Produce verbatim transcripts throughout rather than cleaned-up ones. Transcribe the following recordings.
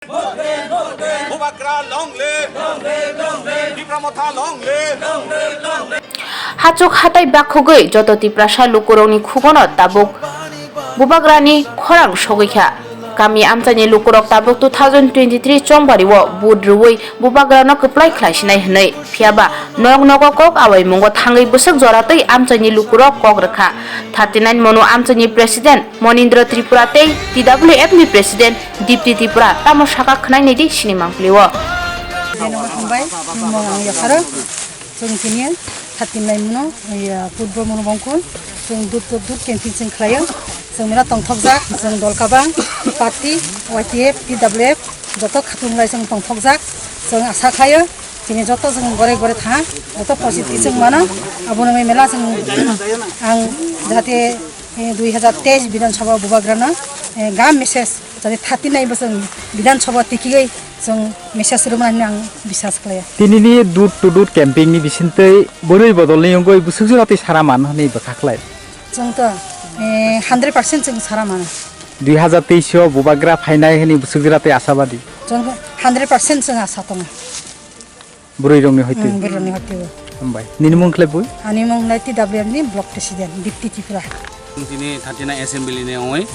Bubagra long live! Tipra Motha long live! Hachuk hatai bakhugwi joto Tiprasa lukurokni khugono tabuk Bubagrani khorang sogwi kha. Kami amchaini lukurok tabuk two thousand twenty-three chongbario vote rwui Bubagrano kwplai khlaisinai hwnwi. Phiyaba nok nogo kok awaimungo thangwi bwswk jora twi amchaini lukurok kok rwkha. Thirty nine mono amchaini president Monindra Tripura tei T W F ni president Dipti Tripura tamo saka khwnai naidi sini mangpili o. Hambai, mung ang yapharo. Chwng tini thirty nine mono, ya, football mono bongkun. Chwng dut to dut campaign chwng khlaio. Chwng mera tongthokjak, chwng dol kabang, party, Y T F, T W F, joto khatung lai chwng tongthokjak. Chwng asa khlaio, tini joto chwng gore gore thang, joto positive chwng mano. Abono mela chwng ang jate, eh, dui hajar teis Bidhan Sabha Bubagrano, eh, gam message. Jani thirty nine bosong Bidhan Sabha tikigwi chwng message rwmani ang bisas khlaiya. Tinini door to door camping ni bisingtwi bwrwi bodolni wngwi bwswk jora tei sara man hwnwi bwkha khlai. Chwng to, eh, hundred percent chwng sara mano. Dui hajar teis o Bubagra phainai hwnwi bwswk jora tei asabadi. Chwng hundred percent chwng asa tongo. Bwrwi rokni hoite. Hmm, bwrwi rokni hoite. Hambai. Nini mung khlai bui? Ani mung lai T W F ni block president, Dipti Tripura. Chwng tini thirty nine assembly ni ongoi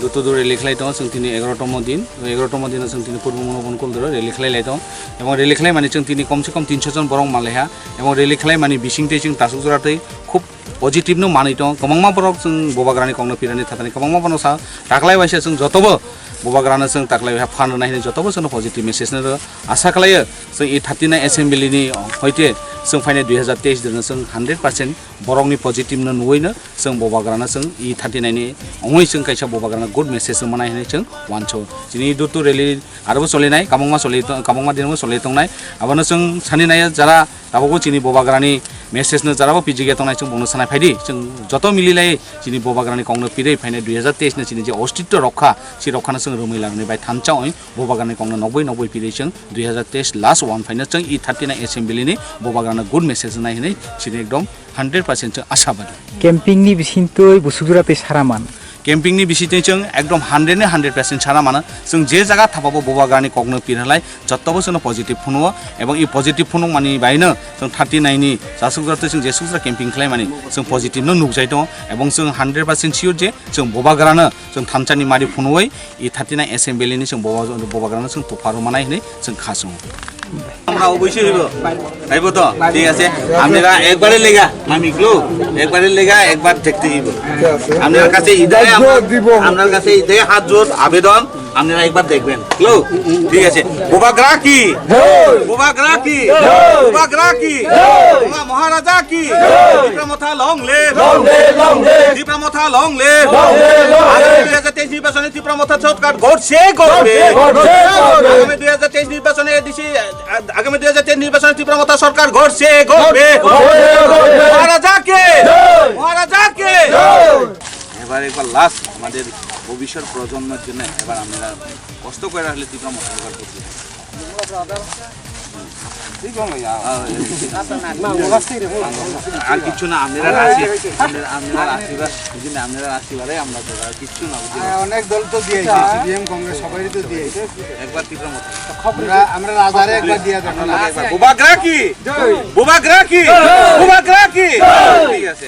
dutu duri likhlai tongo, chwng tini egarotomo din, egarotomo dino chwng tini purbo mono bon kul duro rally khlai lai tongo, ebong rally khlai mani chwng tini komse kom tinso jon borok manlaiha, ebong rally khlai mani bisingtwi chwng tasuk jora tei khub positive no manwi tongo, kwbangma borok chwng Bubagrani kokno pirani thatani kwbangma bono sa taklai waisa chwng jotobo Bubagrano chwng taklai waisa phan rwnai hinwi jotobo chwngno positive message no rw. Asa khlaio, chwng e thirty nine assembly ni hoite chwng phainai dui hajar teis dino chwng hundred percent borokni positive no nuwi no chwng Bubagrano chwng e thirty nine ni ongwi chwng kaisa Bubagrano good message rwmani hinwi chwng wanso. Chini dutu rally arobo cholinai, kabangma choli, kabangma dinbo choli tongnai. Abono chwng sani naiya jara tabukbo chini Bubagrani message no jarabo pijigya tongnai chwng bongno sanai phaidi. Chwng joto mililai chini Bubagrani kokno pirwi phainai dui hajar teis no chini je ostitto rokha, si rokhano chwng rwmwi lanani bai thansa oi. Bubagrani kokno nokboi nokboi pirwi chwng dui hajar teis last one phaino chwng e thirty nine assembly ni Bubagrano good message nai hinwi chini ekdom hundred percent chwng asabadi. Camping ni bisingtwi bwswk jora tei sara man. Camping ni bisingtwi chwng ekdom hundred ni hundred percent sara mano. Chwng je jaga thapabo Bubagrani kokno pirhalai jottobo chwngno positive phunuo, ebong e positive phunuk mani baino chwng thirty nine ni jasuk jora tei chwng jesuk jora camping khlai mani chwng positive no nukjai tongo, ebong chwng hundred percent sure je chwng Bubagrano chwng thansa ni mari phunuoi e thirty nine assembly ni chwng Bubagrano chwng topha rwmanai hinwi chwng kha chwngo. আমরা অবশ্যই হইব। হইব তো? ঠিক আছে। আপনারা একবারে লেগা, আমি ক্লো, একবারে লেগা, একবার দেখতে হইব। আপনার কাছে ইদায় আমরা, আপনার কাছে ইদায় হাত জোর আবেদন, আপনারা একবার দেখবেন। ক্লো, ঠিক আছে। বুবাগ্রা কি? বুবাগ্রা কি? বুবাগ্রা কি? মহারাজা কি? বিক্রমথা long live! Long live, long live! Tipra Motha long live! Long live, long live! আগামী দুই হাজার তেইশ নির্বাচনে টিপ্রা মথা সরকার গড়ছে, গড়বে। গড়ছে, গড়বে। আগামী দুই হাজার তেইশ নির্বাচনে এডিসি, আ-, আগামী দুই হাজার তেইশ নির্বাচনে টিপ্রা মথা সরকার গড়ছে, গড়বে। গড়বে, গড়বে। মহারাজা কে? জয়। মহারাজা কে? জয়। এবার একবার লাস্ট আমাদের ভবিষ্যৎ প্রজন্মের জন্য এবার আমরা কষ্ট করে আসলে টিপ্রা মথা সরকার করছি। আর কিচ্ছু না, আপনারা আশীর্বাদ, আপনারা, আপনারা আশীর্বাদ, বুঝলেন, আপনারা আশীর্বাদে আমরা তো আর কিচ্ছু না, বুঝলেন? হ্যাঁ, অনেক দল তো দিয়েছে, সিপিএম, কংগ্রেস, সবারই তো দিয়েছে। একবার টিপ্রা মথা। আমরা, আমরা রাজারে একবার দিয়ে দেখো না। বুবাগ্রা কি? জয়। বুবাগ্রা কি? জয়। বুবাগ্রা কি? জয়। ঠিক আছে।